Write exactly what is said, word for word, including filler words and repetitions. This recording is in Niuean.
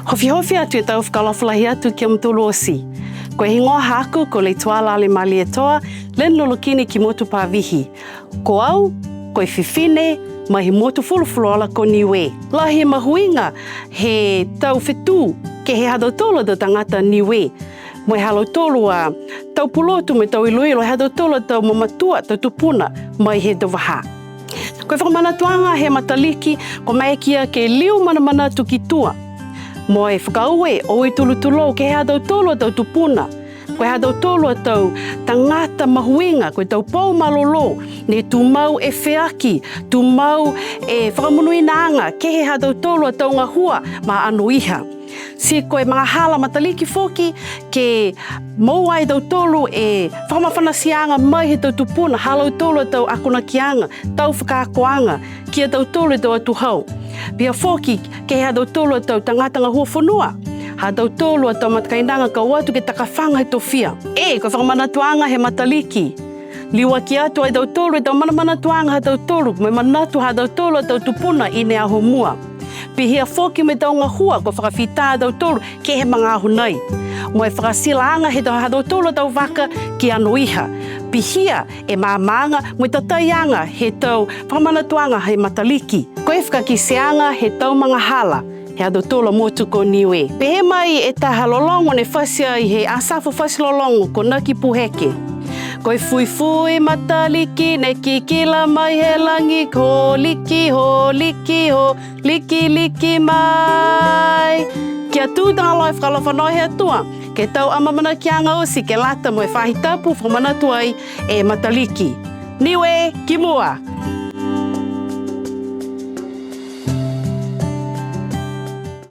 Hofihofi atu e tau fakaalofa lahi atu ki a mutolu oti. Ko e higoa haaku ko Leituala Ale Malietoa, Landlord Lukini ki motu Pavihi. Ko au, ko e fifine mai he motu fulufuluola ko Niue. Lahi e mahuiga he tau fetū ke he ha tautolu a tau tagata Niue. Mo e ha lautolu a tau pulotu mo e tau iloilo, ha tautolu a tau mamatua, tau tupuna mai he tau vahā. Ko e fakamanatuaga he Mataliki, ko e maeke ia ke liu manamanatu ki tua. Mo e fakaaue, o e tulutulou, ke he ha tautolu a tau tupuna. Ko e ha tautolu a tau tagata mahuiga, ko e tau pou malolō, ne tumau e feaki, tumau e fakamonuinaaga, ke he ha tautolu a tau gahua ma anoiha. Ti ko e magahala Mataliki foki, ke moua e tautolu e fakamafanatiaga mai he tau tupuna, ha lautolu a tau akonakiaga, tau fakaakoaga, ki a tautolu e tau atuhau. Pihia foki, ke he ha tautolu a tau tagata gahua fonua, ha tautolu a tau matakainaga ka o atu ke takafaga he tofia. E, ko e fakamanatuaga he Mataliki. Liuaki atu ai tautolu e tau manamanatuaga ha tautolu, mo e manatu ha tautolu a tau tupuna i ne aho mua. Pihia foki mo e tau gahua kua fakafita a tautolu ke he magaaho nai. Mo e fakatilaaga he tau ha tautolu a tau vaka ki anoiha. Pihia e maamaaga mo e tataiaga he tau fakamanatuaga he Mataliki. Ko e fakakiteaga he tau magahala he ha tautolu a motu ko Niue. Pehē mai e taha lologo ne fati ai he Asafo Fati Lologo ko Naki Puheke. Ko e fuifui Mataliki ne kikila mai he lagi, holiki, holiki, holikiliki mai. Kia tū Tagaloa e fakaalofa noa he Atua, ke he tau amaamanakiaga oti ke lata mo e faahi tapu fakamanatu ai e Mataliki. Niue ki mua!